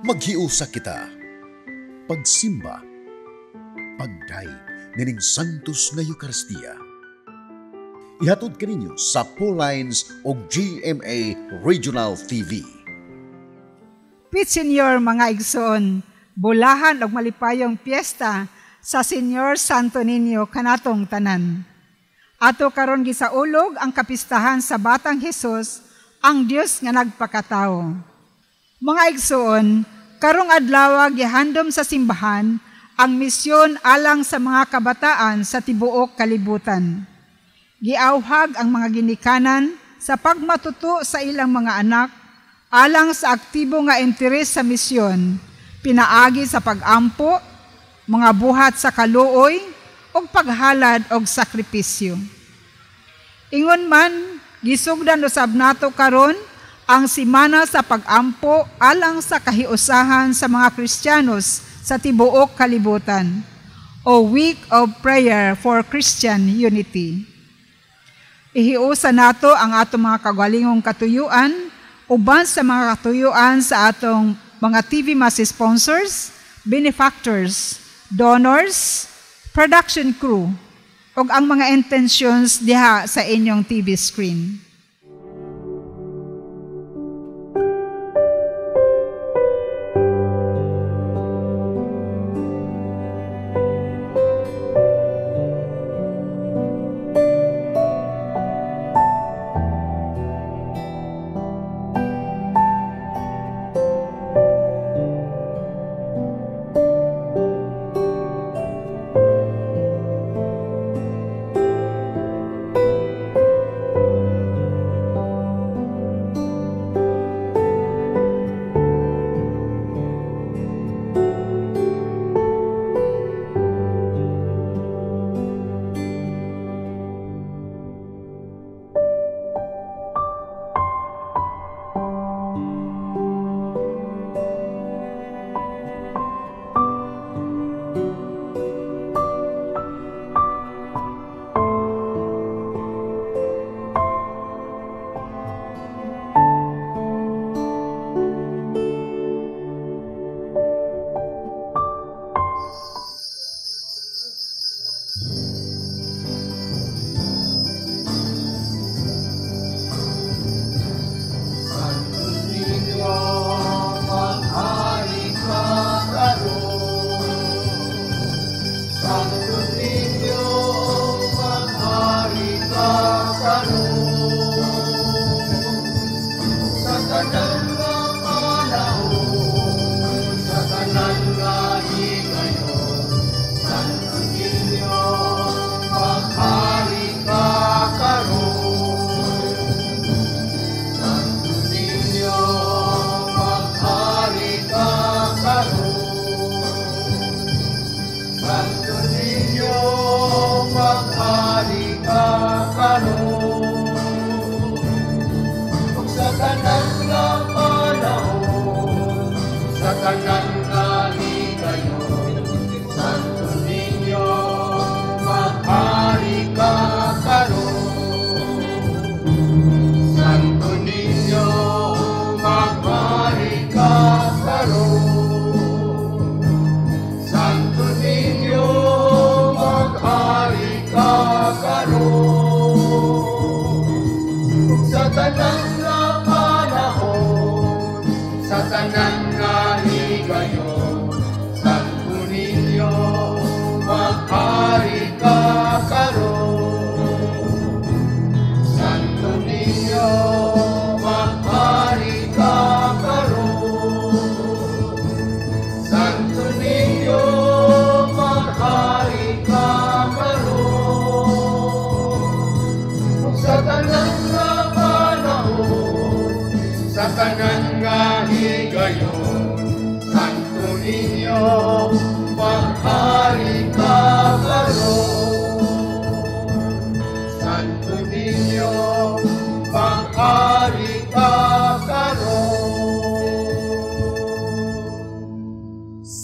Maghiusa kita. Pagsimba. Pagdayeg nining Santos nga Eucharistia. Ihatod kaninyo sa Lines o GMA Regional TV. Pit Senyor, mga igsoon, bulahan og malipayong piyesta sa Senyor Santo Niño kanatong tanan. Ato karon gisaulog ang kapistahan sa Batang Hesus, ang Dios nga nagpakatao. Mga igsoon, karong adlaw gihandom sa simbahan ang misyon alang sa mga kabataan sa tibuok kalibutan. Giawhag ang mga ginikanan sa pagmatuto sa ilang mga anak alang sa aktibo nga interes sa misyon, pinaagi sa pag-ampo, mga buhat sa kaluoy, ug paghalad og sakripisyo. Ingon man, gisugdan usab nato karon ang simana sa pag-ampo alang sa kahiusahan sa mga Kristiyanos sa tibuok kalibutan, o Week of Prayer for Christian Unity. Ihiusa nato ang atong mga kagalingong katuyuan uban sa mga katuyuan sa atong mga TV Mass sponsors, benefactors, donors, production crew, ug ang mga intentions diha sa inyong TV screen.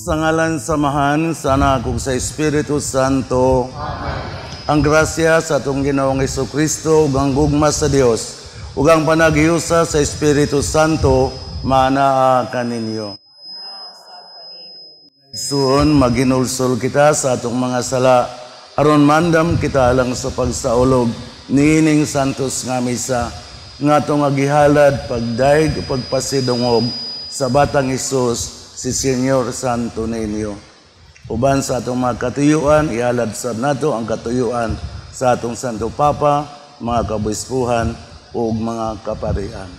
Sa ngalan sa Amahan, sa Anak ug sa Espiritu Santo. Amen. Ang grasya sa atong Ginoong Hesukristo ug ang gugma sa Dios ug ang panaghiusa sa Espiritu Santo maanaa kaninyo. Soon maginulsol kita sa atong mga sala aron mandam kita alang sa pagsaulog niining santos nga misa nga atong agihalad pagdayeg ug pagpasidungog sa Batang Hesus si Señor Santo Niño. Uban sa atong mga katuyuan, ihalad sab nato ang katuyuan sa atong Santo Papa, mga kabispuhan ug mga kaparian.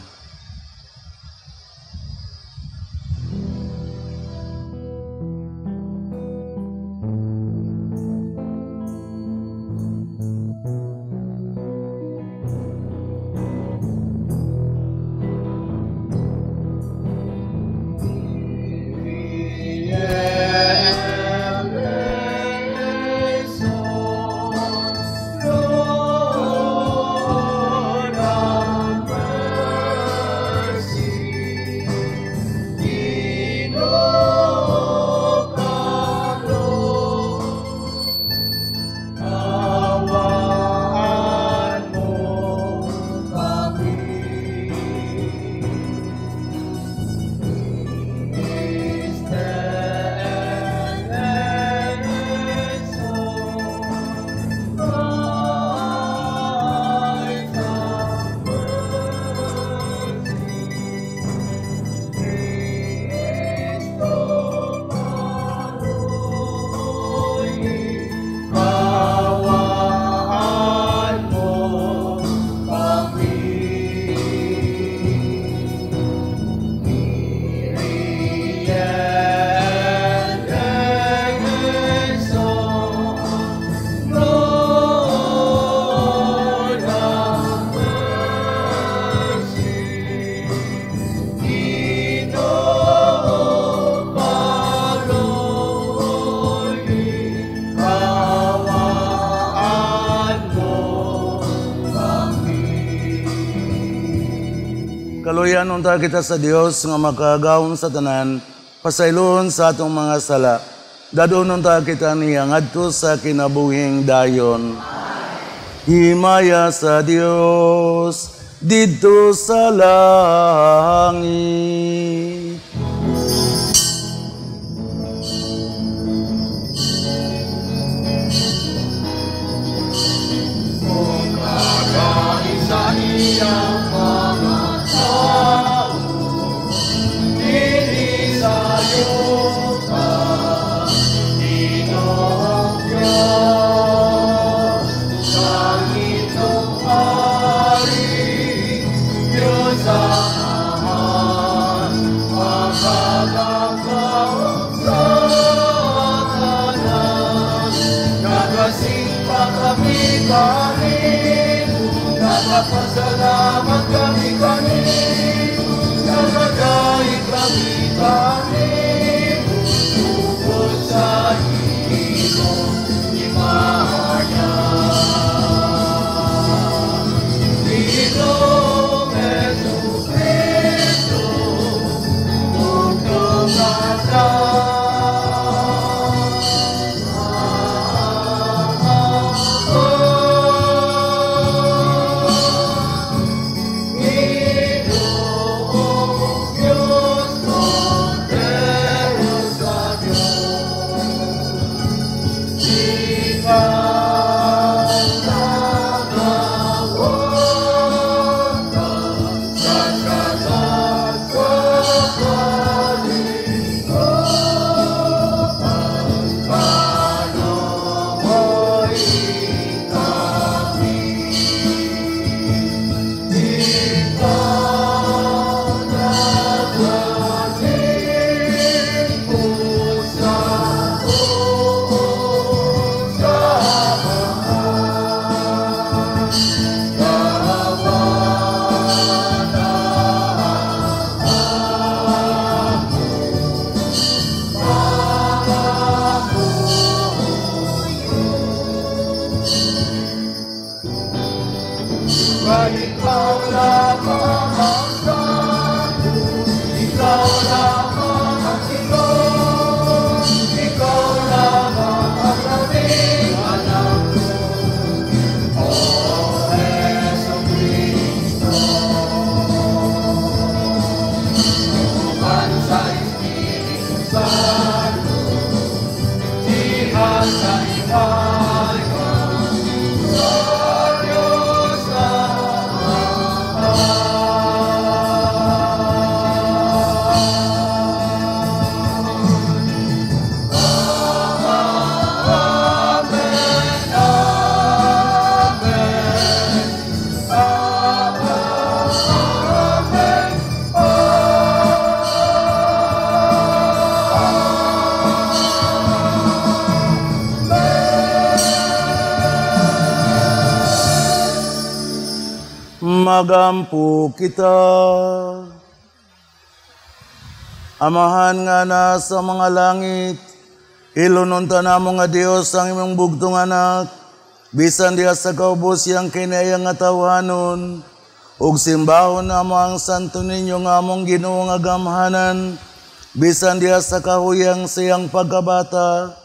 Kaluyan unta kita sa Dios nga makagawom sa tanan, pasayloon sa atong mga sala. Dadon unta kita niya ngadto sa kinabuhing dayon. Himaya sa Dios didto sa langit. Nagpapasalamat kami kami, nagagay kami kami, tungkol sa iyong himaya. Ginoong Jesucristo, tutulungan ka. Magampo kita. Amahan nga nasa mga langit, ilunon ta namo nga Dios ang imong bugtong anak, bisan diha sa kaubos iyang kinaya nga tawhanon, ug simbahon namo ang santo ninyo nga among Ginoo nga gamhanan, bisan diha sa kahuyang siyang pagkabata.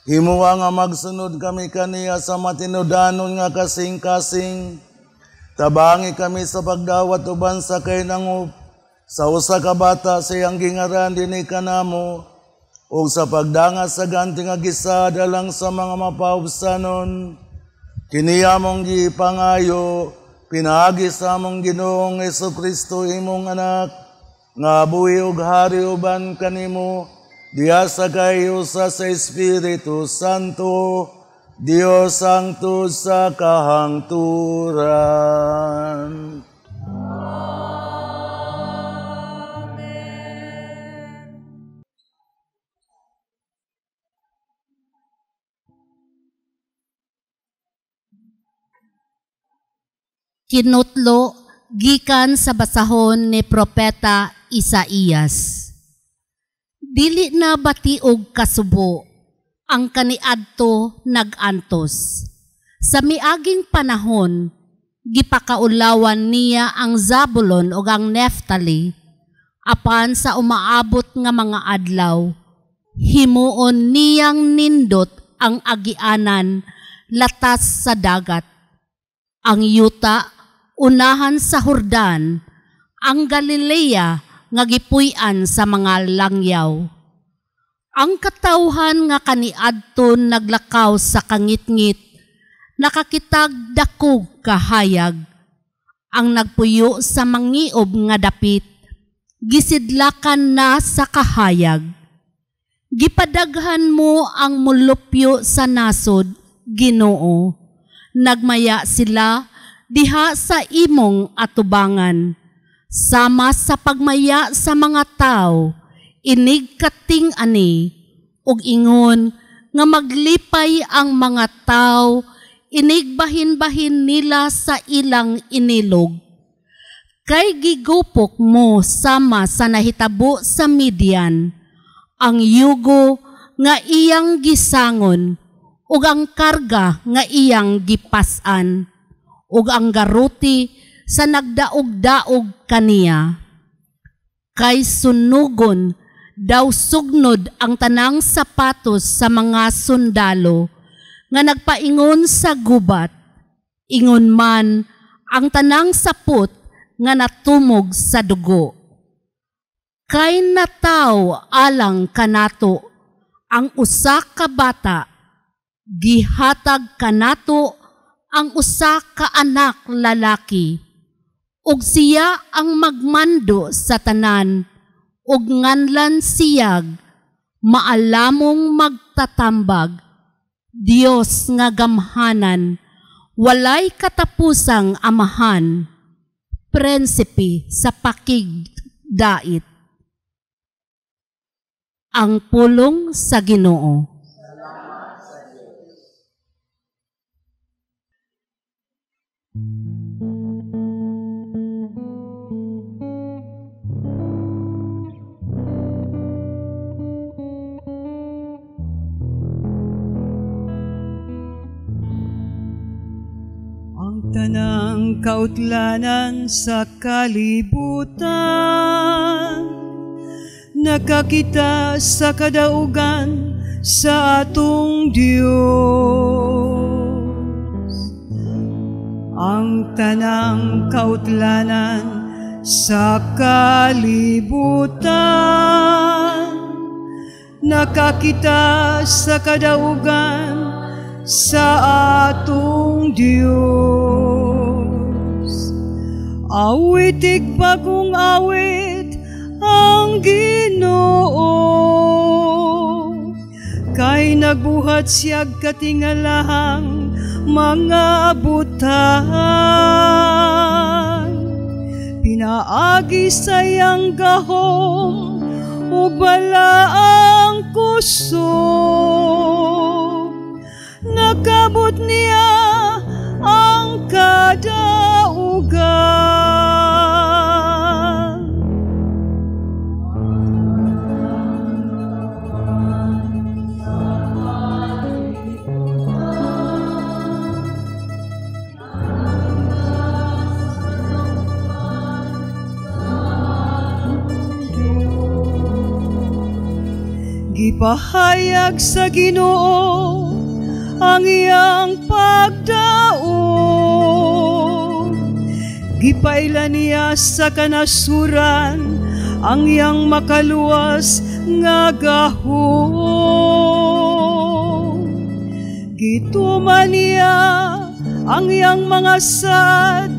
Himuha nga magsunod kami kaniya sa matinudanon nga kasing-kasing. Tabangi kami sa pagdawat uban sa kainangup, sa usa ka bata sa iyang gingaran dinhi kanamo, ug sa pagdangas sa ganti nga gisad alang sa mga mapaubsanon. Kini among gipangayo pinaagi sa among Ginoong Hesukristo imong anak, nga buhi ug hari uban kanimo diha sa kayusa sa Espiritu Santo, Dios hangtod sa kahangturan. Kinutlo gikan sa basahon ni Propeta Isaías. Dili na batiog kasubo ang kaniadto nag-antos. Sa miaging panahon, gipakaulawan niya ang Zabulon ug ang Neftali, apan sa umaabot nga mga adlaw, himuon niyang nindot ang agianan latas sa dagat. Ang yuta unahan sa Hordan, ang Galilea nga gipuy-an sa mga langyaw. Ang katawhan nga kaniadto naglakaw sa kangitngit, nakakitag dakog kahayag. Ang nagpuyo sa mangiob nga dapit, gisidlakan na sa kahayag. Gipadaghan mo ang mulupyo sa nasod, Ginoo. Nagmaya sila diha sa imong atubangan. Sama sa pagmaya sa mga tao, inig kating ani, ug ingon nga maglipay ang mga tao, inig bahin-bahin nila sa ilang inilog. Kay gigupok mo sama sa nahitabo sa Midian, ang yugo nga iyang gisangon, ug ang karga nga iyang gipas-an, ug ang garuti sa nagdaog-daog kaniya. Kay sunugon daw sugnod ang tanang sapatos sa mga sundalo nga nagpaingon sa gubat, ingon man ang tanang sapot nga natumog sa dugo. Kay nataw alang kanato ang usa ka bata, gihatag kanato ang usa ka anak lalaki, ug siya ang magmando sa tanan, ug nganlan siyag maalamong magtatambag, Dios nga gamhanan, walay katapusang amahan, prinsipe sa pakigdait. Ang pulong sa Ginoo. Tanang kautlanan sa kalibutan, nakakita sa kadaugan sa atong Dios. Ang tanang kautlanan sa kalibutan, nakakita sa kadaugan sa atong Dios. Awitig bagong awit ang Ginoo, kay nagbuhat siya'g katingalahang mga butang. Pinaagi sa iyang gahom ug balaang kusog, nakabot niya ang kadaugan. Gipahayag sa Ginoo ang iyang pagdaog. Gipaila niya sa kanasuran ang iyang makaluwas nga gahom. Gituman niya ang iyang mga saad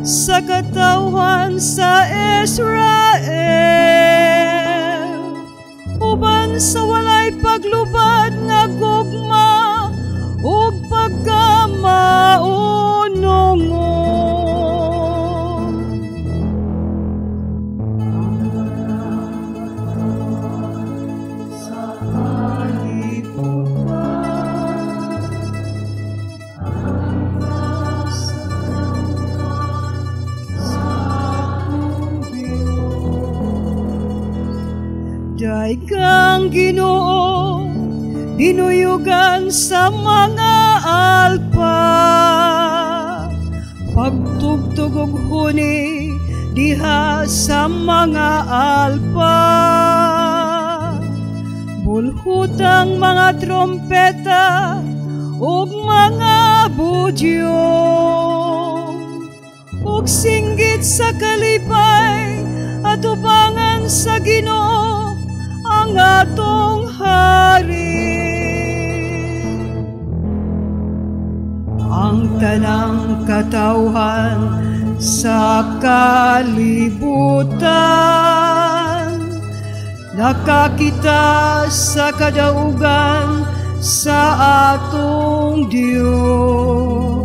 sa katawhan sa Israel, uban sa walay paglubad nga gugma ug pagkamaunongon. Daig ang Ginoo, dinuyugan sa mga alpa. Pagtugtog og huni diha sa mga alpa. Bulhutang mga trompeta ug mga budyong, ug singgit sa kalipay atubangan sa Ginoo ang atong hari. Ang tanang katawhan sa kalibutan nakakita sa kadaugan sa atong Dios.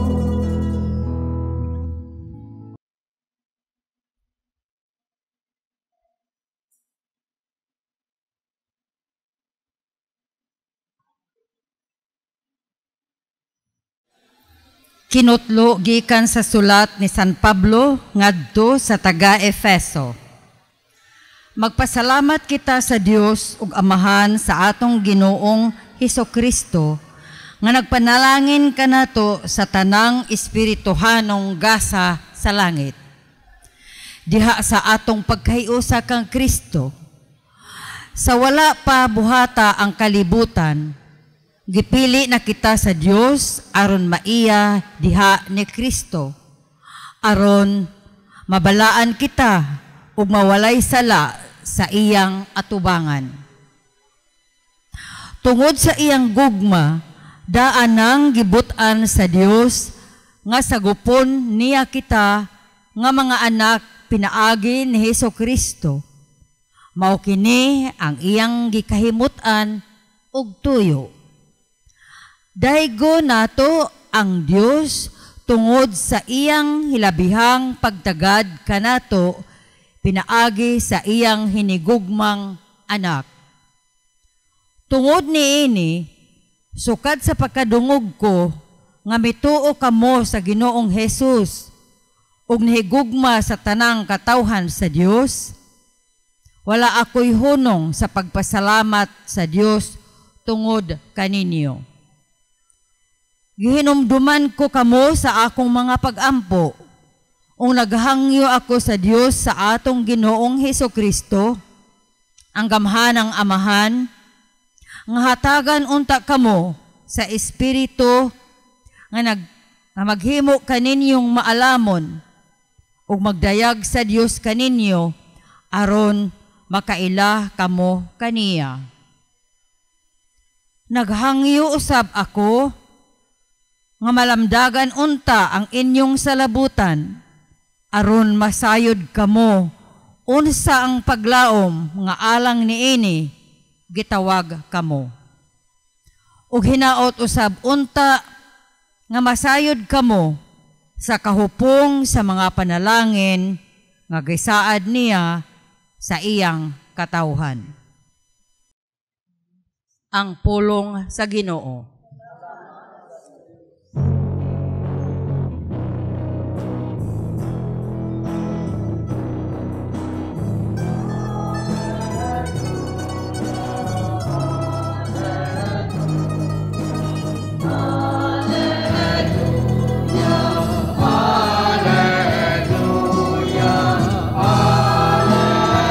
Kinutlo gikan sa sulat ni San Pablo ngadto sa taga-Efeso. Magpasalamat kita sa Dios ug Amahan sa atong Ginoong Hesukristo nga nagpanalangin kanato sa tanang espirituhanong gasa sa langit. Diha sa atong pagkahiusa kang Kristo, sa wala pa buhata ang kalibutan, gipili na kita sa Dios aron maiya diha ni Kristo, aron mabalaan kita ug mawalay sala sa iyang atubangan. Tungod sa iyang gugma, daan nang gibut-an sa Dios nga sagupon niya kita nga mga anak pinaagi ni Hesus Kristo. Mao kini ang iyang gikahimut-an ug tuyo. Daygo nato ang Dios tungod sa iyang hilabihang pagtagad kanato pinaagi sa iyang hinigugmang anak. Tungod niini, sukad sa pagkadungog ko nga mituo kamo sa Ginoong Hesus ug nihigugma sa tanang katawhan sa Dios, wala ako'y hunong sa pagpasalamat sa Dios tungod kaninyo. Gihinumduman ko kamo sa akong mga pag-ampo, ug naghangyo ako sa Dios sa atong Ginoong Hesukristo, ang gamhanang Amahan, nga hatagan unta kamo sa Espiritu nga maghimo kaninyong maalamon ug magdayag sa Dios kaninyo aron makaila kamo kaniya. Naghangyo usab ako nga malamdagan unta ang inyong salabutan aron masayod kamo unsa ang paglaom nga alang niini gitawag kamo. Ug hinaot usab unta nga masayod kamo sa kahupong sa mga panalangin nga gisaad niya sa iyang katawhan. Ang pulong sa Ginoo. Hallelujah, hallelujah, hallelujah.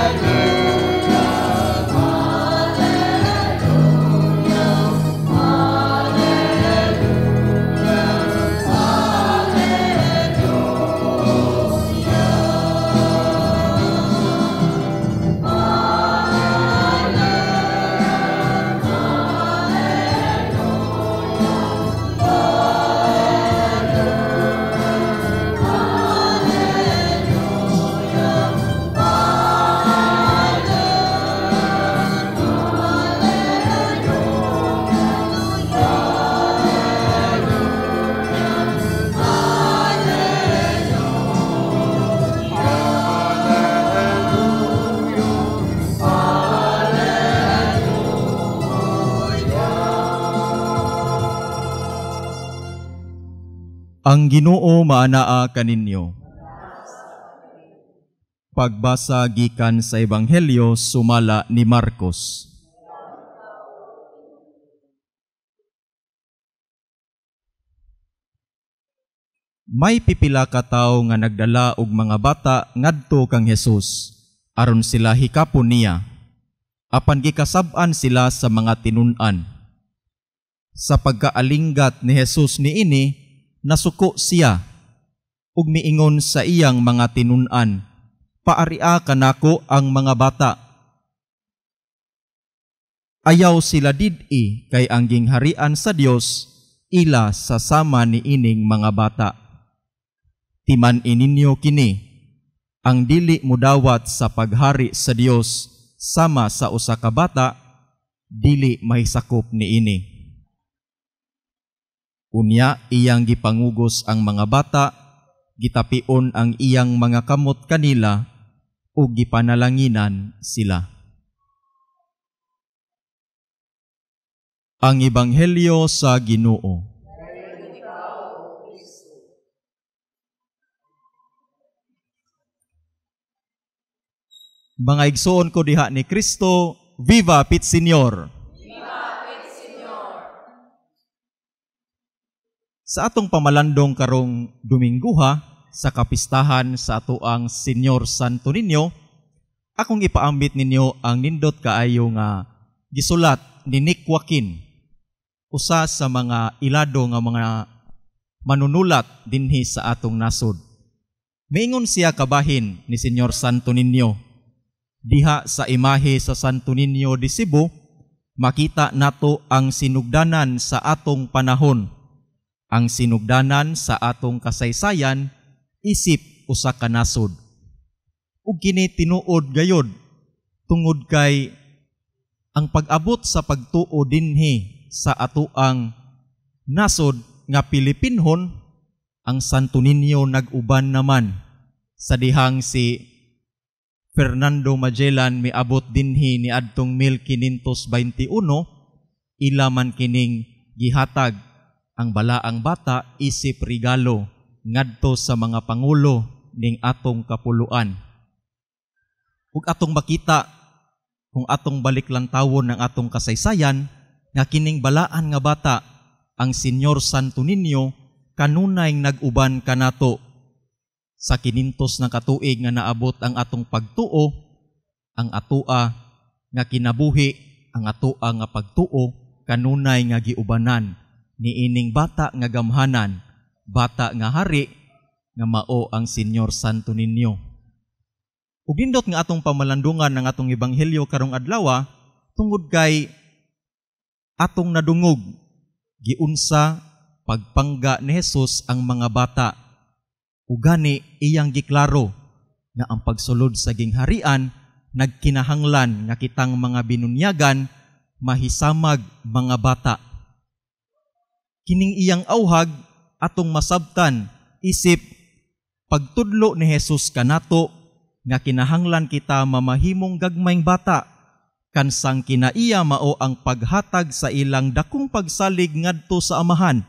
Ang Ginoo maanaa kaninyo. Pagbasa gikan sa Ebanghelyo sumala ni Marcos. May pipila ka tawo nga nagdala og mga bata ngadto kang Hesus aron sila hikapon niya. Apan gikasab-an sila sa mga tinun-an. Sa pagkaalinggat ni Hesus niini, nasuko siya ug miingon sa iyang mga tinun-an, "Paaria kanako ang mga bata. Ayaw sila did-i kay ang gingharian sa Dios ila sa sama niining mga bata. Timan-i ninyo kini, ang dili mudawat sa paghari sa Dios sama sa usa ka bata, dili mahisakop niini." Unya iyang gipangugos ang mga bata, gitapion ang iyang mga kamot kanila, ug gipanalanginan sila. Ang Ebanghelyo sa Ginoo. Mga igsoon ko diha ni Kristo, Viva Pit Señor! Viva Pit Señor! Sa atong pamalandong karong Domingguha, sa kapistahan sa atoang Señor Santo Niño, akong ipaambit ninyo ang nindot kaayo nga gisulat ni Nick Joaquin, usa sa mga ilado nga mga manunulat dinhi sa atong nasod. Miingon siya kabahin ni Señor Santo Niño. Diha sa imahe sa Santo Niño de Cebu, makita nato ang sinugdanan sa atong panahon, ang sinugdanan sa atong kasaysayan isip usa ka nasod. Ug kini tinuod gayod tungod kay ang pag-abot sa pagtuo dinhi sa atoang nasod nga Pilipinhon, ang Santo Niño nag-uban naman sa dihang si Fernando Magellan miabot dinhi ni adtong 1521, ila man kining gihatag ang balaang bata isip regalo ngadto sa mga pangulo ning atong kapuluan. Ug atong makita kung atong balik lantawon ang atong kasaysayan nga kining balaan nga bata ang Señor Santo Niño kanunay nag-uban kanato sa 500 na katuig nga naabot ang atong pagtuo, ang atoa nga kinabuhi, ang atoa nga pagtuo kanunay nga giubanan niining bata nga gamhanan, bata nga hari nga mao ang Señor Santo Niño. Ug nindot nga atong pamalandungan ang atong ebanghelyo karong adlaw tungod kay atong nadungog giunsa pagpangga ni Hesus ang mga bata. Ugani iyang giklaro nga ang pagsulod sa gingharian nagkinahanglan nga kitang mga binunyagan mahisamag mga bata. Kining iyang auhag atong masabtan isip pagtudlo ni Hesus kanato nga kinahanglan kita mamahimong gagmayng bata kansang kinaiya mao ang paghatag sa ilang dakong pagsalig ngadto sa amahan,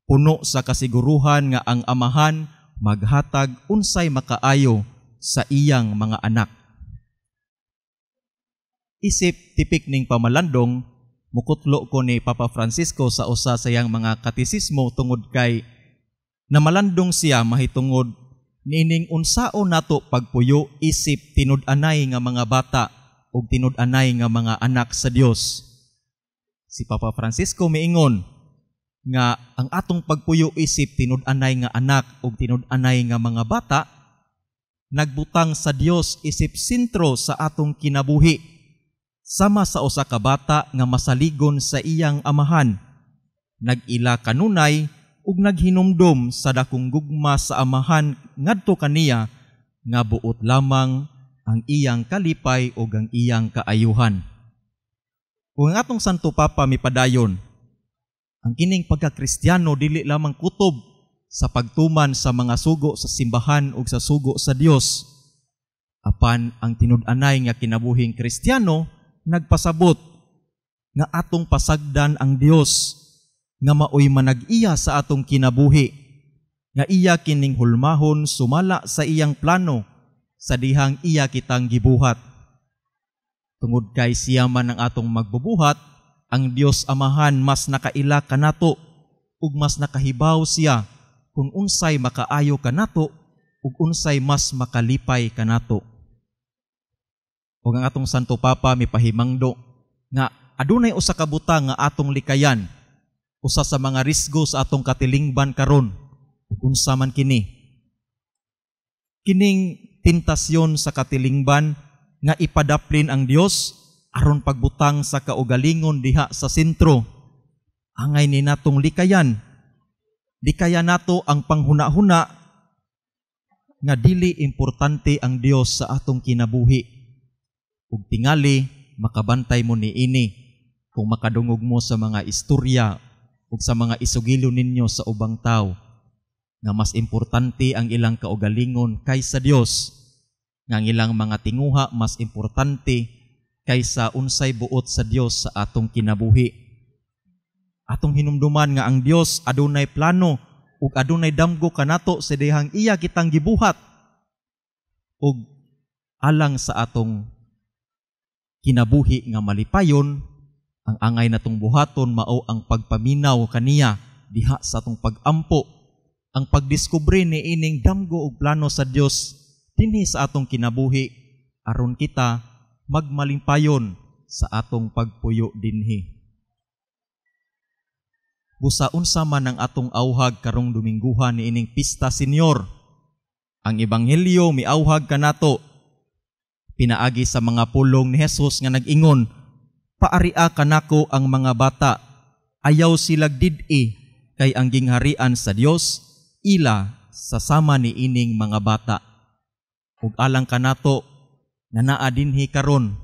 puno sa kasiguruhan nga ang amahan maghatag unsay makaayo sa iyang mga anak. Isip tipik ning pamalandong, mukutlo ko ni Papa Francisco sa usa sa iyang mga katisismo tungod kay namalandong siya mahitungod niining unsao nato pagpuyo isip tinud-anay nga mga bata ug tinud-anay nga mga anak sa Dios. Si Papa Francisco miingon nga ang atong pagpuyo isip tinud-anay nga anak ug tinud-anay nga mga bata nagbutang sa Dios isip sentro sa atong kinabuhi, sama sa usa ka bata nga masaligon sa iyang amahan, nag-ila kanunay ug naghinumdom sa dakong gugma sa amahan ngadto kaniya nga buot lamang ang iyang kalipay ug ang iyang kaayuhan. Ug ang atong Santo Papa mipadayon, ang kining pagkakristyano dili lamang kutob sa pagtuman sa mga sugo sa simbahan ug sa sugo sa Dios. Apan ang tinud-anay nga kinabuhing Kristiyano nagpasabot nga atong pasagdan ang Dios nga maoy manag-iya sa atong kinabuhi. nga iya kining hulmahon sumala sa iyang plano sa dihang iya kitang gibuhat. Tungod kay siya man ang atong magbubuhat, ang Dios Amahan mas nakaila kanato ug mas nakahibaw siya kung unsay makaayo kanato ug unsay mas makalipay kanato. Ug ang atong Santo Papa mipahimangdo nga adunay usa ka butang nga atong likayan, usa sa mga risgo sa atong katilingban karon, ug unsa man kini? Kining tentasyon sa katilingban nga ipadaplin ang Dios aron pagbutang sa kaugalingon diha sa sentro. Angay ni natong likayan. Likayan nato ang panghuna-huna nga dili importante ang Dios sa atong kinabuhi. Ug tingali makabantay mo niini kung makadungog mo sa mga istorya ug sa mga isugilo ninyo sa ubang tawo nga mas importante ang ilang kaugalingon kaysa Dios, nga ang ilang mga tinguha mas importante kaysa unsay buot sa Dios sa atong kinabuhi. Atong hinumduman nga ang Dios adunay plano ug adunay damgo kanato sa dihang iya kitang gibuhat ug alang sa atong kinabuhi nga malipayon, ang angay natong buhaton mao ang pagpaminaw kaniya diha sa atong pagampo, ang pagdiskubre ni ining damgo ug plano sa Dios dinhi sa atong kinabuhi aron kita magmalimpayon sa atong pagpuyo dinhi. Busa unsa man ang atong auhag karong Domingguhan ni ining pista, Senyor. Ang Ebanghelyo miauhag kanato pinaagi sa mga pulong ni Jesus nga nag-ingon, "Paaria kanako ang mga bata, ayaw silag did-i kay ang gingharian sa Dios ila sa sama ni ining mga bata." Ug alang kanato nga naa dinhi karon,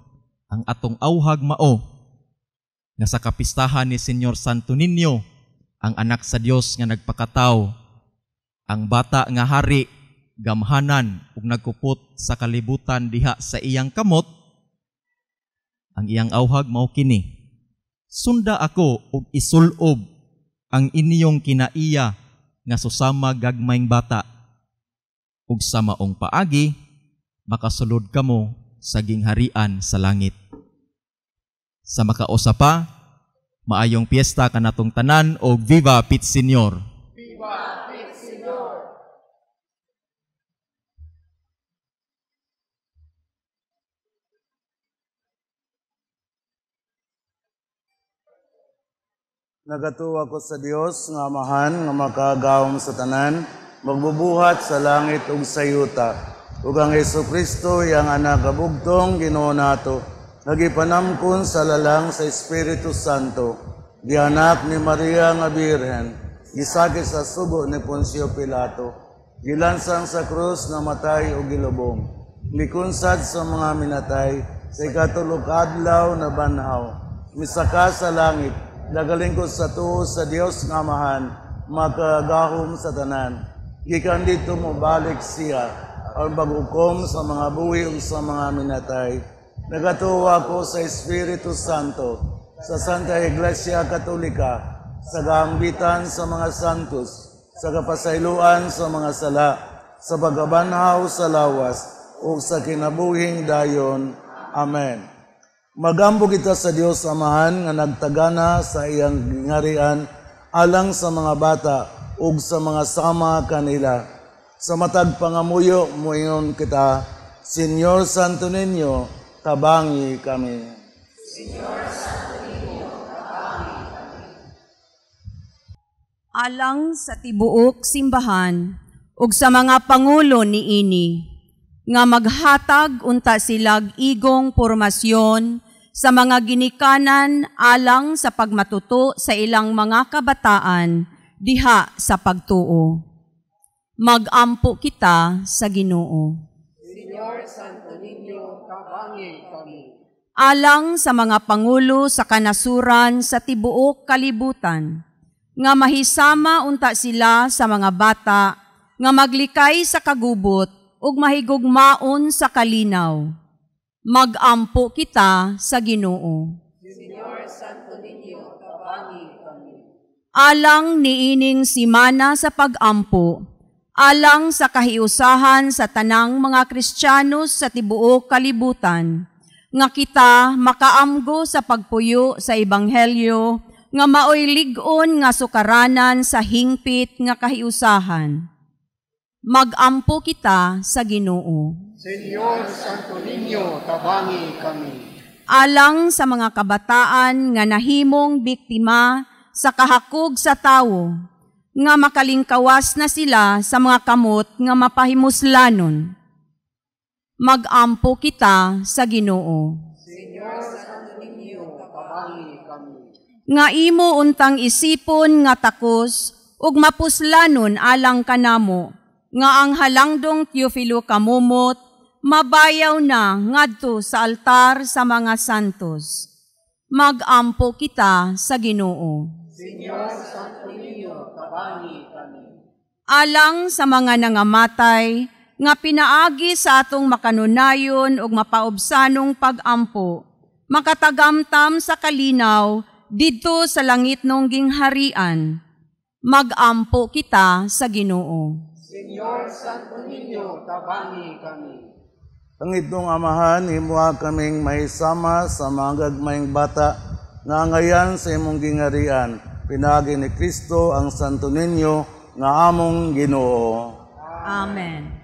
ang atong auhag mao nga sa kapistahan ni Senyor Santo Niño, ang anak sa Dios nga nagpakataw, ang bata nga hari gamhanan ug nagkupot sa kalibutan diha sa iyang kamot, ang iyang auhag mao kini: sunda ako ug isulob ang inyong kinaiya nga susama gagmayng bata, ug sa maong paagi makasulod kamo sa gingharian sa langit. Sa makausa pa, maayong piyesta kanatong tanan og Viva Pit Señor. Viva Pit Señor. Nagatuwa ko sa Dios nga Amahan nga makagawom sa tanan, magbubuhat sa langit ug sa yuta. Ug ang Hesukristo iyang anak kabugtong Ginoo nato, nagipanamkon sa lalang sa Espiritu Santo, gianak ni Maria nga Birhen, gisakit sa sugo ni Poncio Pilato, gilansang sa krus, namatay ug gilubong, mikunsad sa mga minatay, sa ikatulog adlaw na banhaw, misaka sa langit, nagalingkod sa tuo sa Dios nga Amahan, makagahom sa tanan. Gikan dito mo balik siya, ang paghukom sa mga buhi ug sa mga minatay. Nagatuwa ko sa Espiritu Santo, sa Santa Iglesia Katolika, sa gaambitan sa mga santos, sa kapasayloan sa mga sala, sa pagkabanhaw sa lawas, ug sa kinabuhing dayon. Amen. Magampo kita sa Dios Amahan nga nagtagana sa iyang gingarian alang sa mga bata ug sa mga sama kanila. Sa matag pangamuyo moingon kita, Señor Santo Niño, tabangi kami. Señor Santo Niño, tabangi kami. Alang sa tibuok simbahan ug sa mga pangulo niini, nga maghatag unta silag igong formasyon sa mga ginikanan alang sa pagmatuto sa ilang mga kabataan diha sa pagtuo. Magampo kita sa Ginoo. Señor Santo Niño, tabangi kami. Alang sa mga pangulo sa kanasuran sa tibuok kalibutan, nga mahisama unta sila sa mga bata, nga maglikay sa kagubot ug mahigugmaon sa kalinaw. Magampo kita sa Ginoo. Señor Santo Niño, tabangi kami. Alang niining simana sa pagampo, Alang sa kahiusahan sa tanang mga Kristiyano sa tibuok kalibutan, nga kita makaamgo sa pagpuyo sa Ebanghelyo, nga maoy lig-on nga sukaranan sa hingpit nga kahiusahan. Magampo kita sa Ginoo. Señor Santo Niño, tabangi kami. Alang sa mga kabataan nga nahimong biktima sa kahakog sa tawo, nga makalingkawas na sila sa mga kamot nga mapahimuslanon. Magampo kita sa Ginoo. Señor Santo Niño, tabangi kami. Nga imo untang isipon nga takos ug mapuslanon alang kanamo, nga ang halangdong Teofilo Camomot mabayaw na ngadto sa altar sa mga santos. Magampo kita sa Ginoo. Señor Santo Niño, tabangi kami. Alang sa mga nangamatay nga pinaagi sa atong makanunayon ug mapaubsanong pagampo, makatagamtam sa kalinaw didto sa langit nong gingharian. Magampo kita sa Ginoo. Señor Santo Niño, tabangi kami. Langitnong Amahan, himuha kaming mahisama sa mga gagmayng bata nga angayan sa imong gingharian. Pinaagi ni Kristo ang Santo Niño nga among Ginoo. Amen.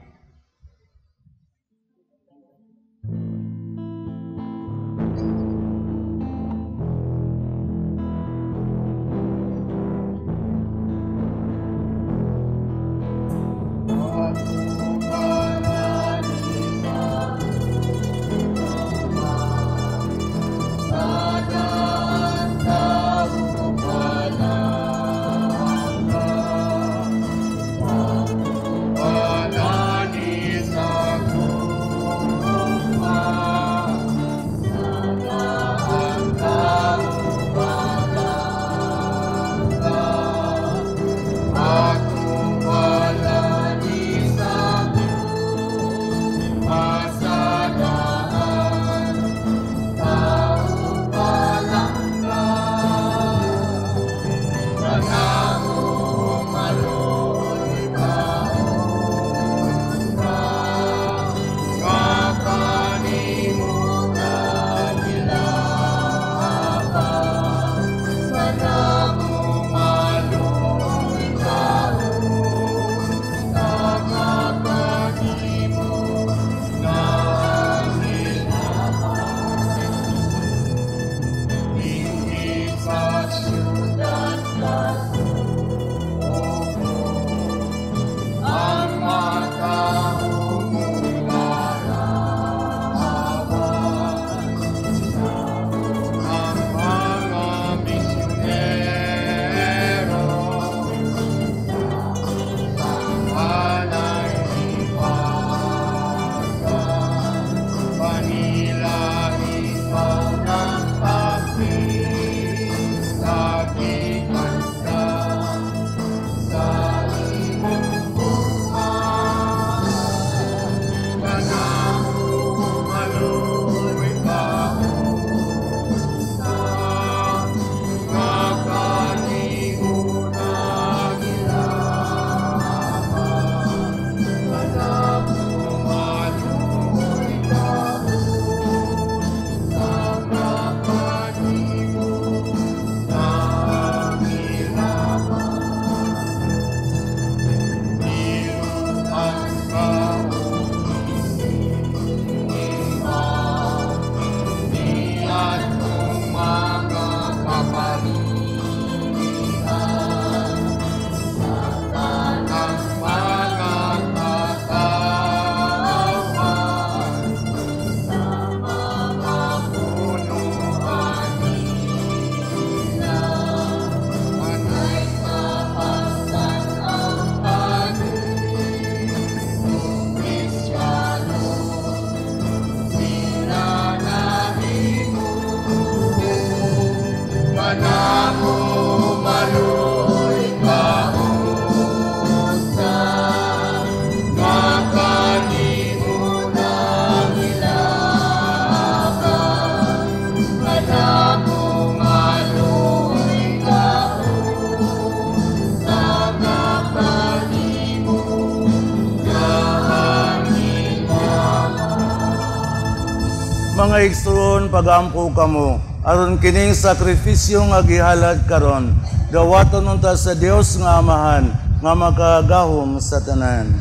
Mga igsoon, pagampo kamo aron kining sakripisyo nga gihalad karon dawaton unta sa Dios nga Amahan nga makagahom sa tanan.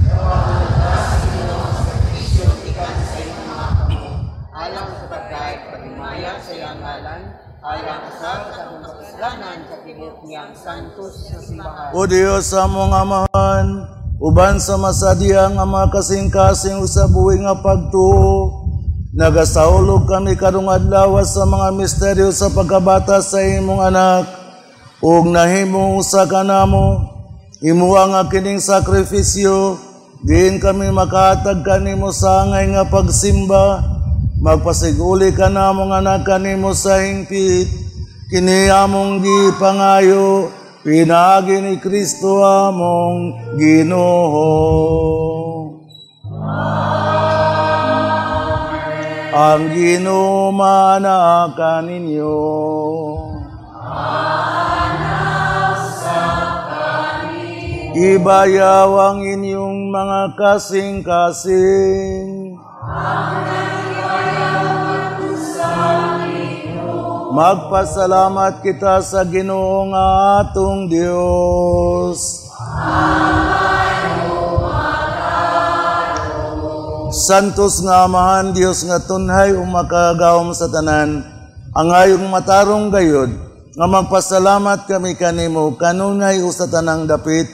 Alang sa pagkait paghimaya sa iyang ngalan, alang sa atong makasalanan sa tibuok niyang santos na simbahan. O Dios among Amahan, uban sa masadya nga mga kasing-kasing sa buhi nga pagtuo, nagasaulog kami karong adlaw sa mga misteryo sa pagkabata sa imong anak, ug nahimo usa kanamo. Imuha nga kining sakripisyo, diin kami makahatag kanimo sa angay nga pagsimba. Magpasiguli ka namong anak kanimo sa hingpit, kini among gipangayo, pinaagi ni Kristo among Ginoo. Ang Ginoo maanaa kaninyo. Ibayaw ang inyong mga kasing-kasing. Magpasalamat kita sa Ginoo nga atong Dios. Santos nga Amahan, Dios nga tunhay o makagawom sa tanan, ang ayong matarong gayod, nga magpasalamat kami kanimo kanunay o sa tanang dapit,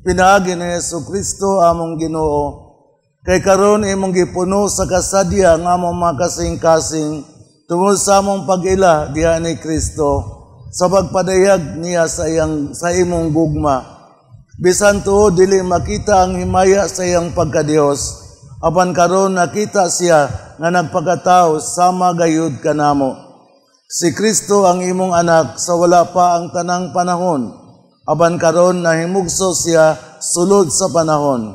pinaagi ni Hesus Kristo among Ginoo. Kay karon imong gipuno sa kasadya nga among makasing-kasing, tungod sa among pag-ila diha ni Kristo, sa pagpadayag niya sa imong gugma. Bisan tuod dili makita ang himaya sa iyang pagkadios, apan karon nakita siya nga nagpakatao sama gayud kanamo. Si Kristo ang imong anak sa wala pa ang tanang panahon, apan karon nahimugso siya sulod sa panahon.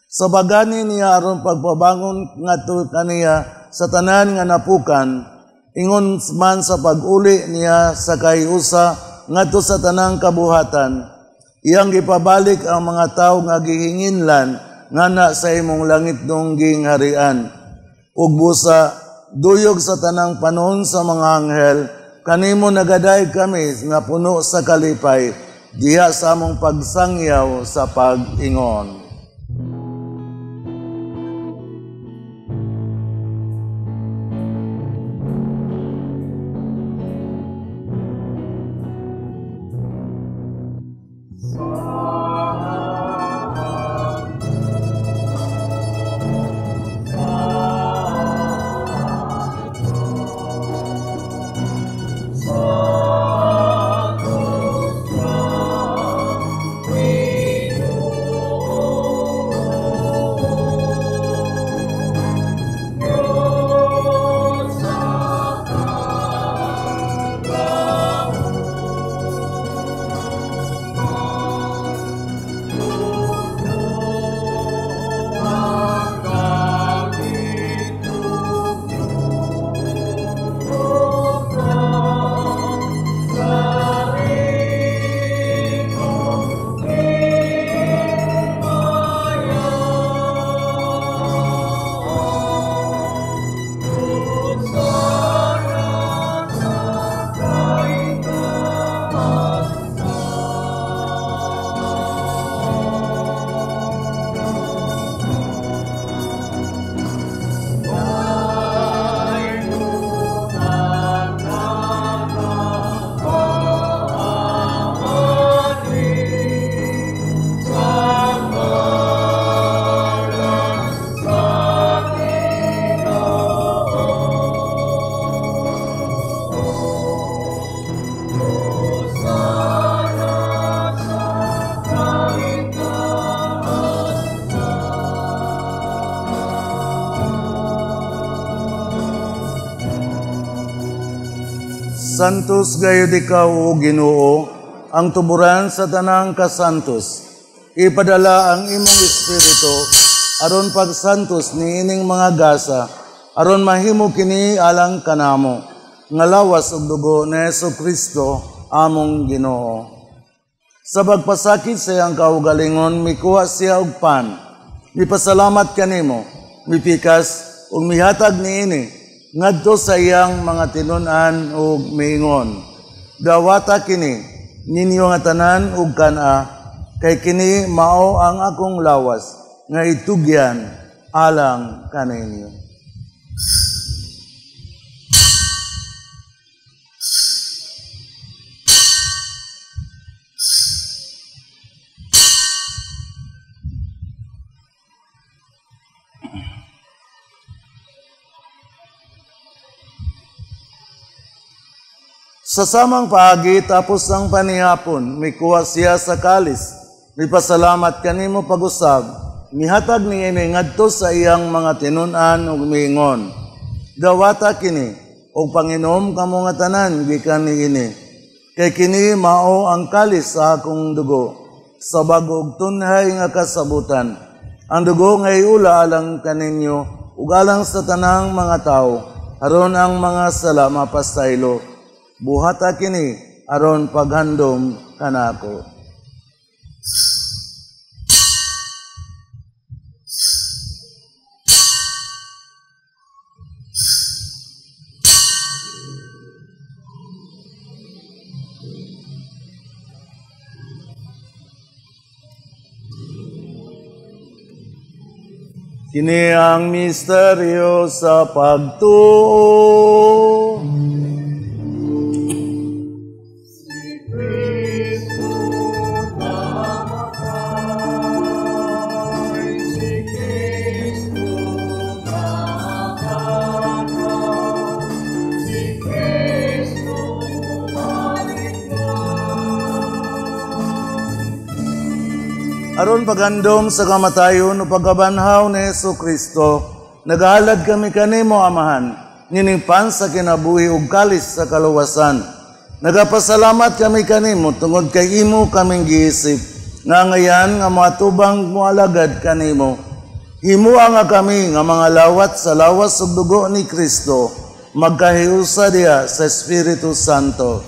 Sa bagani niya aron pagpabangon ngadto kaniya sa tanan nga napukan, ingon man sa pag-uli niya sa kahiusa ngadto sa tanang kabuhatan, iyang gipabalik ang mga tawo nga gihinginlan ngana sa imong langit nung gingharian. Ug busa duyog sa tanang panon sa mga anghel, kanimo nagaday kami nga puno sa kalipay, diha sa among pagsangyaw sa pag-ingon. Santos gayud ikaw, o Ginoo, ang tuburan sa tanang kasantos. Ipadala ang imong espiritu aron pagsantos niining mga gasa, aron mahimo kini alang kanamo, nga lawas ug dugo ni Jesu-Kristo among Ginoo. Sa pagpasakit sa iyang kaugalingon, mikuha siya og pan, mipasalamat kanimo, mipikas ug mihatag niini. ngadto sa iyang mga tinun-an ug miingon, "Dawata kini ninyo nga tanan ug kan-a, kay kini mao ang akong lawas nga itugyan alang kaninyo." Sa samang paagi, tapos ang panihapon, mikuha siya sa kalis, mipasalamat kanimo pag-usab, mihatag niini ngadto sa iyang mga tinun-an ug miingon, "Dawata kini ug panginom kamo nga tanan gikan niini, kay kini mao ang kalis sa akong dugo, sa bag-ong tunhay nga kasabutan. Ang dugo nga iula alang kaninyo ug alang sa tanang mga tawo, aron ang mga sala mapasaylo. Buhata kini aron paghandom kanako." Kini ang misteryo sa pagtuo. Aron paghandom sa kamatayon o pagkabanhaw ni Hesus Kristo, nagahalad kami kanimo, Amahan, nining pan sa kinabuhi ug kalis sa kaluwasan. Nagapasalamat kami kanimo tungod kay imo kaming giisip, nga ngayan nga moatubang moalagad kanimo. Himua nga kami nga mga lawat sa lawas ug dugo ni Kristo, magkahiusa diha sa Espiritu Santo.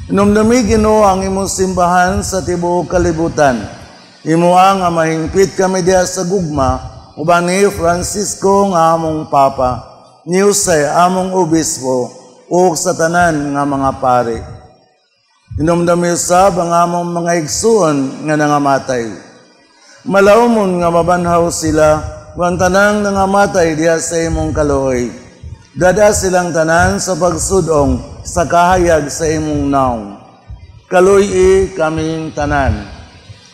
Inumdumi Ginoo ang imong simbahan sa tibuok kalibutan. Himua nga mahingpit kami diha sa gugma, uban ni Francisco nga among Papa, ni Jose among Obispo, ug sa tanan nga mga pari. Inumdumi usab ang among mga igsuon nga nangamatay. Malaumon nga mabanhaw sila, ug tanang nangamatay diha sa imong kaluoy. Dada silang tanan sa pagsudong sa kahayag sa imong naong. Kaluoy kaming tanan.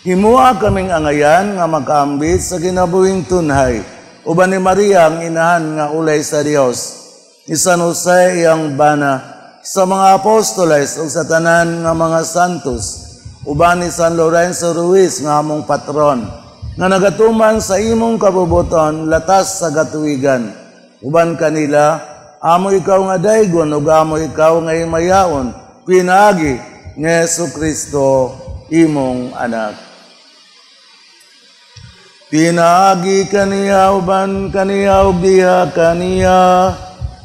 Himua kaming angayan nga makaambit sa kinabuhing tunhay, uban ni Maria ang inahan nga ulay sa Dios, ni San Jose iyang bana, sa mga apostoles ug sa tanan nga mga santos, uban ni San Lorenzo Ruiz nga among patron, nga nagatuman sa imong kabubuton latas sa gatuwigan. Uban kanila, amo ikaw nga daygon ug amo ikaw nga himayaon, pinaagi ni Jesu Kristo imong anak. Pinaagi kaniya uban kaniya ug diha kaniya,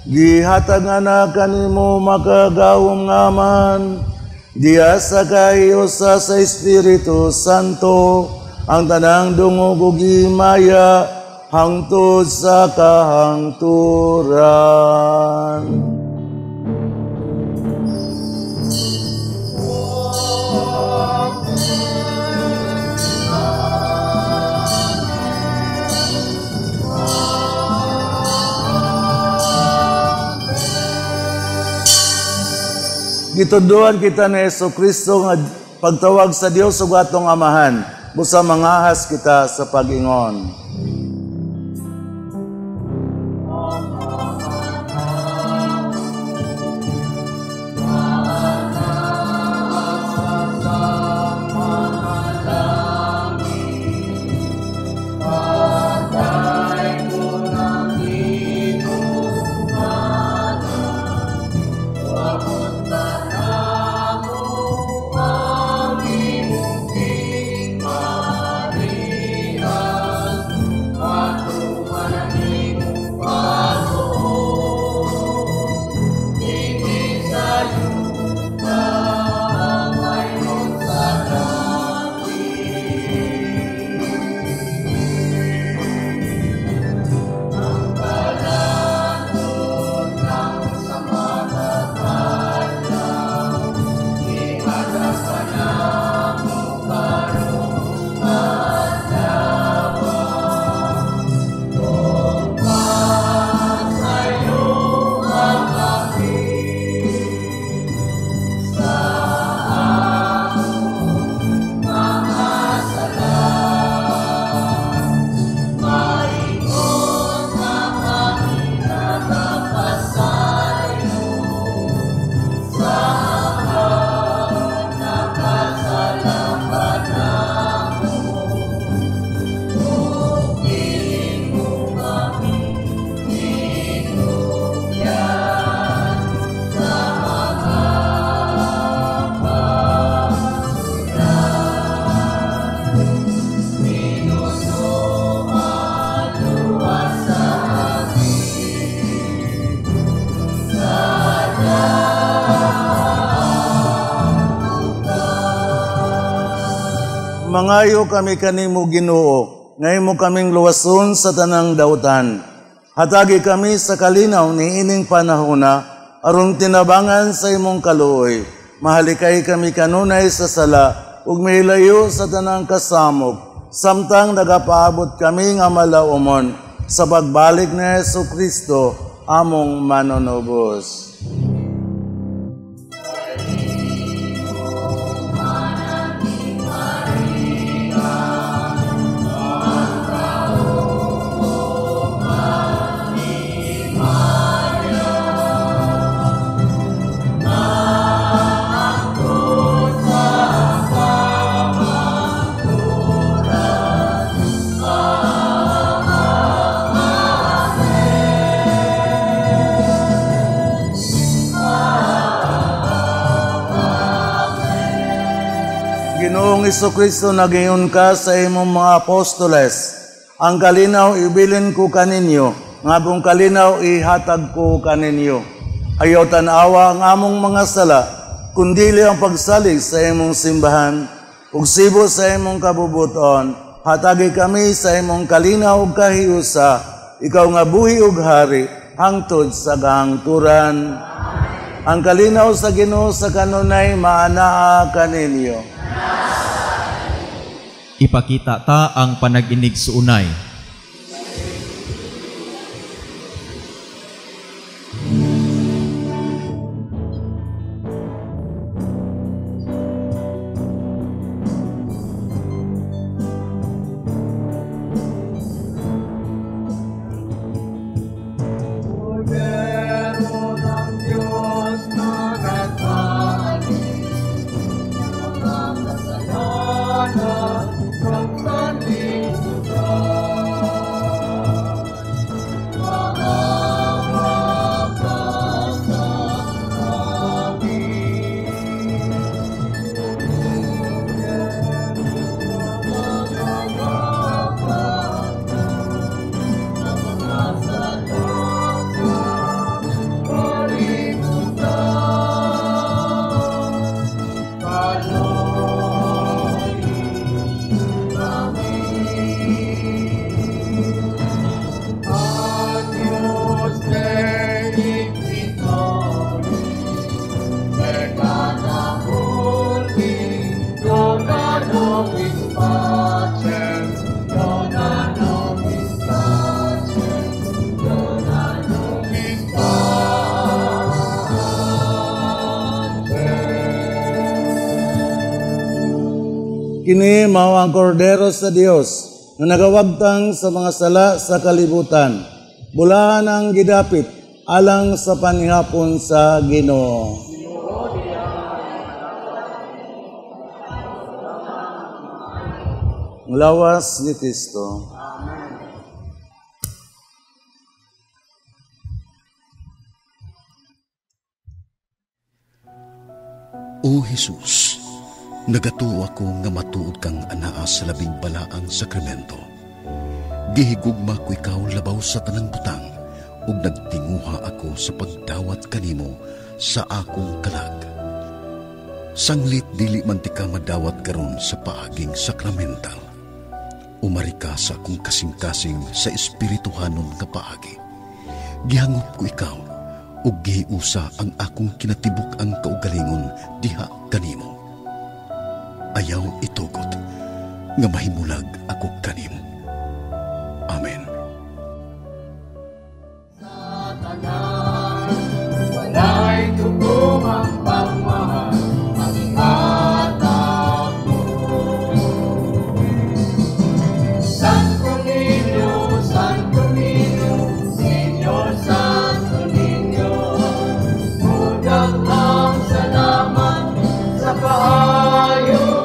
gihatag ana kanimo makagawom nga man, diha sa kahiusa sa Espiritu Santo, ang tanang dungog ug himaya hangtod sa kahangturan. Gituduan kita ni Hesus Kristo nga pagtawag sa Dios ug atong Amahan, busa mangahas kita sa pag-ingon. Mangayo kami kanimo Ginoo, nga imo kaming luwason sa tanang dautan. Hatagi kami sa kalinaw niining panahona, aron tinabangan sa imong kaluoy. Mahalikay kami kanunay sa sala, ug mahilayo sa tanang kasamok, samtang nagapaabot kami nga malaumon sa pagbalik ni Hesus Kristo, among manunubos. Ginoong Hesukristo, nagayon ka sa imong mga apostoles. Ang kalinaw ibilin ko kaninyo, nga akong kalinaw ihatag ko kaninyo. Ayaw tan-awa ang among mga sala, kundili ang pagsalig sa imong simbahan, ug sibo sa imong kabubuton. Hatagi kami sa imong kalinaw ug kahiusa, ikaw nga buhi ug hari, hangtod sa kahangturan. Ang kalinaw sa Ginoo sa kanunay maanaa kaninyo. Ipakita ta ang panag-inig suunay. Kini mao ang kordero sa Dios nga nagawagtang sa mga sala sa kalibutan. Bulahan ang gidapit alang sa panihapon sa Ginoo. Ang lawas ni Kristo. O Jesus, nagatuo ako nga matuod kang anaa sa labing balaang sakramento. Gihigugma ko ikaw labaw sa tanang butang ug nagtinguha ako sa pagdawat kanimo sa akong kalag. Sanglit dili man ti ka madawat karon sa paaging sakramental. Umari ka sa akong kasing-kasing sa espirituhanon nga paagi. Gihangop ko ikaw ug gihiusa ang akong kinatibuk-ang kaugalingon diha kanimo. Ayaw itugot nga mahimulag ako kanimo. Amen. Satanas, walay tugumang pagmahal, ang ihatag mo. Santo Niño, Santo Niño, Señor Santo Niño, mudaghang salamat sa kaayo.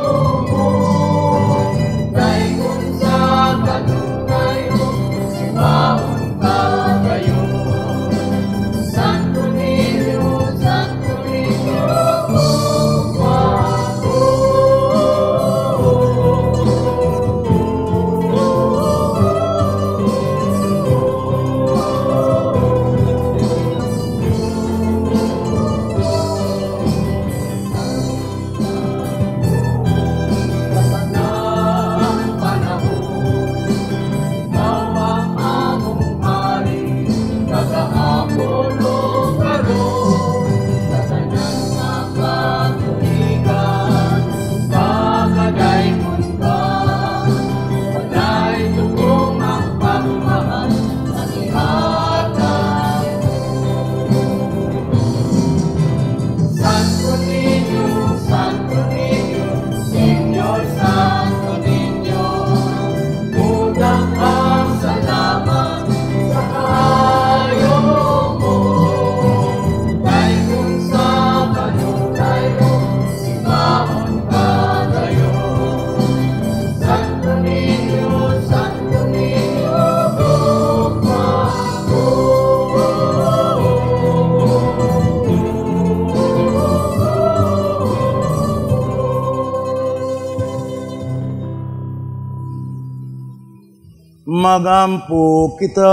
Magampo kita.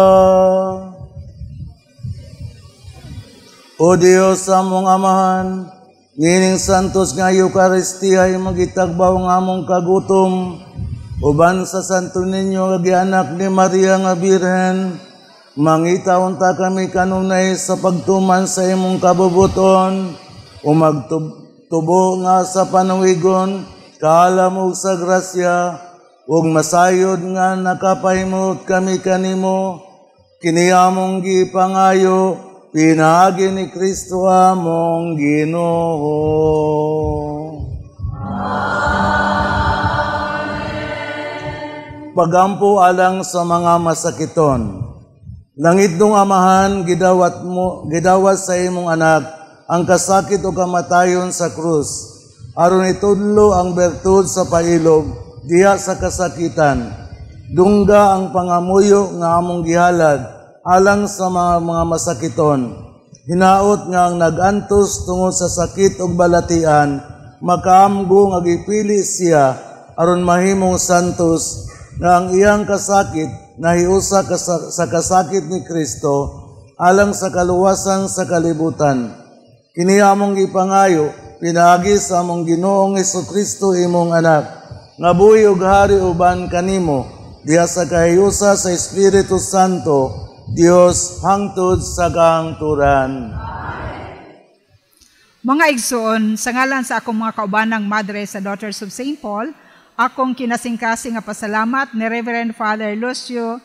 O Dios, among Amahan, nining santos nga Eucharistia ay magitagbaw nga among kagutom, uban sa Santo Niño nga gianak ni Maria nga Birhen, mangita unta kami kanunay sa pagtuman sa imong kabubuton, o magtubo nga sa panuwigon, kaalam ug sa grasya, ug masayod nga nakapahimot kami kanimo, kini among gipangayo, pinaagi ni Kristo among Ginoo. Amen. Pagampo alang sa mga masakiton. Langitnong Amahan, gidawat sa imong anak ang kasakit o kamatayon sa krus, aron itudlo ang bertud sa pailog diha sa kasakitan. Dungga ang pangamuyo nga among gihalad alang sa mga masakiton. Hinaot nga ang nag-antos tungod sa sakit ug balatian, makaamgo nga gipili siya aron mahimong santos, nga ang iyang kasakit nahiusa sa kasakit ni Kristo alang sa kaluwasan sa kalibutan. Kini among gipangayo pinaagi sa among Ginoong Hesukristo imong anak, nga buhi ug hari uban kanimo diha sa kahiusa sa Espiritu Santo, Dios hangtod sa kahangturan. Mga igsoon, sa ngalan sa akong mga kaubanang madre sa Daughters of St. Paul, akong kinasingkasing nga pasalamat ni Reverend Father Lucio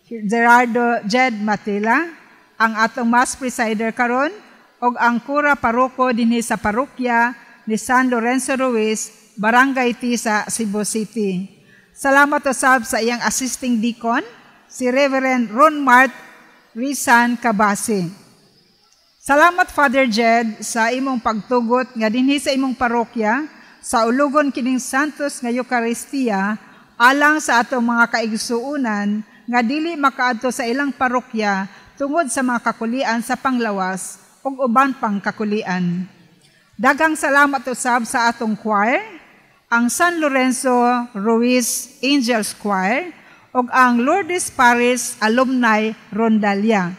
Gerardo Jed Matila, ang atong Mass Presider karon, ug ang kura paroko dinhi sa parokya ni San Lorenzo Ruiz, Barangay Tisa, Cebu City. Salamat usab sa iyang assisting deacon, si Reverend Ron Mart Rizan Cabasi. Salamat Father Jed sa imong pagtugot nga dinhi sa imong parokya sa ulugon kining Santos nga Eucharistia alang sa atong mga kaigsuonan nga dili makaadto sa ilang parokya tungod sa mga kakulian sa panglawas ug uban pang kakulian. Daghang salamat usab sa atong choir, ang San Lorenzo Ruiz Angels Choir ug ang Lourdes Paris Alumni Rondalia.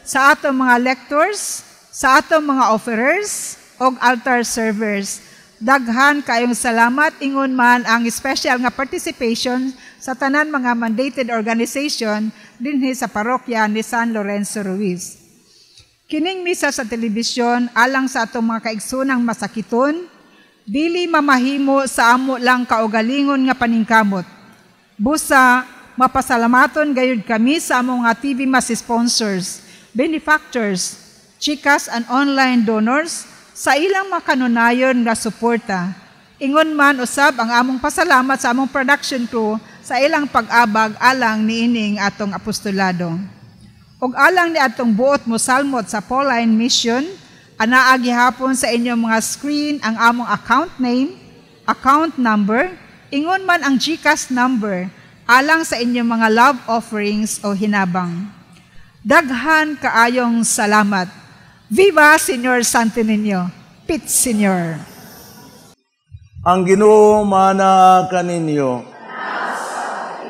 Sa atong mga lectors, sa atong mga offerers ug altar servers, daghan kayong salamat, ingon man ang special nga participation sa tanan mga mandated organization dinhi sa parokya ni San Lorenzo Ruiz. Kining misa sa telebisyon alang sa atong mga kaigsoonang masakiton, dili mamahimo sa amo lang kaugalingon nga paningkamot. Busa mapasalamaton gayud kami sa among nga TV Mass sponsors, benefactors, chicas and online donors sa ilang makanunayon nga suporta. Ingon man usab ang among pasalamat sa among production crew sa ilang pag-abag alang niining atong apostolado. Ug alang ni atong buot mosalmot sa Pauline Mission, anaa gihapon sa inyong mga screen ang among account name, account number, ingon man ang GCash number alang sa inyong mga love offerings o hinabang. Daghan kaayong salamat. Viva Señor Santo Niño. Pit Señor. Ang Ginoo mana kaninyo.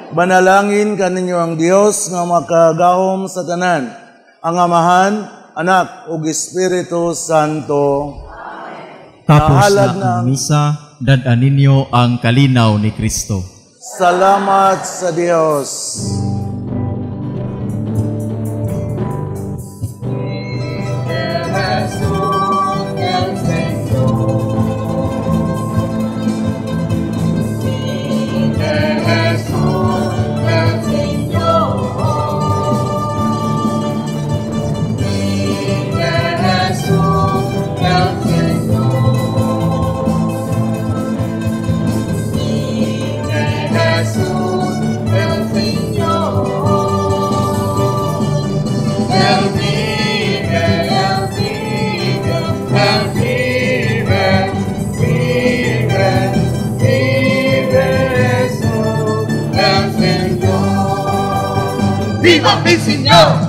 Banalangin kaninyo ang Dios nga makagahom sa tanan, ang Amahan, Anak ug Espiritu Santo. Amen. Tapos na ang misa, dad-an ninyo ang kalinaw ni Kristo. Salamat sa Dios. ¡Viva mi Señor!